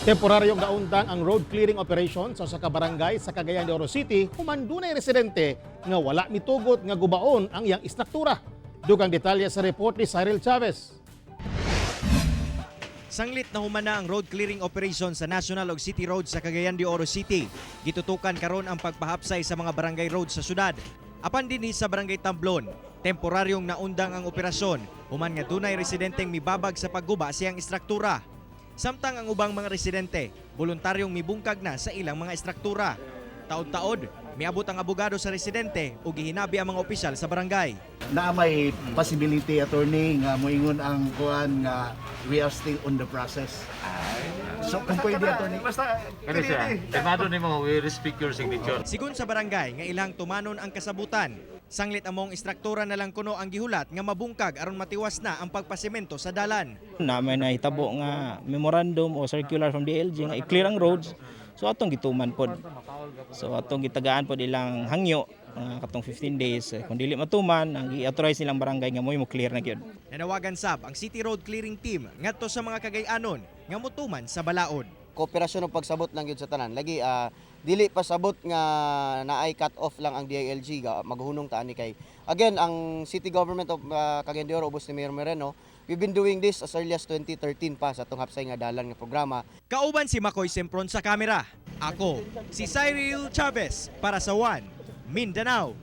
Temporaryong naundang ang road clearing operation sa usa ka barangay sa Cagayan de Oro City human dunay residente nga wala mitugot nga gubaon ang iyang istruktura. Dugang detalye sa report ni Cyril Chavez. Sanglit na humana ang road clearing operation sa National ug City Road sa Cagayan de Oro City. Gitutukan karon ang pagpahapsay sa mga barangay road sa syudad. Apan dinhi sa Barangay Tamblon, temporaryong naundang ang operasyon human nga dunay residenteng mibabag sa pagguba siyang istruktura. Samtang ang ubang mga residente, voluntaryong mibungkag na sa ilang mga istruktura. Taod-taod, miabot ang abogado sa residente ug gihinabi ang mga opisyal sa barangay. Na may possibility, attorney, nga moingon ang kuan nga we are still on the process. So kung pwede, attorney. Basta, Kani siya, pirmado nimo, we respect your signature. Sigon sa barangay nga ilang tumanon ang kasabutan. Sanglit among istruktura na lang kuno ang gihulat nga mabungkag aron matiwas na ang pagpasemento sa dalan. Na may nahitabo nga memorandum o circular from DILG nga i-clear ang roads, so atong gituman pod. So atong gitagaan pod ilang hangyo mga katong 15 days. Eh, kung dili matuman ang gi-authorize nilang barangay nga mo clear na gyud. Nanawagan sab ang City Road Clearing Team ngadto sa mga Kagayanon nga motuman sa balaod. Kooperasyon ug pagsabot lang gyud sa tanan. Lagi dili pasabot nga naay cut off lang ang DILG ga maghunong ta ani kay again ang City Government of Cagayan de Oro ubos ni Mayor Moreno, we've been doing this as early as 2013 pa sa atong hapsay nga dalan nga programa. Kauban si Makoy Sempron sa kamera. Ako, si Cyril Chavez para sa One Mindanao.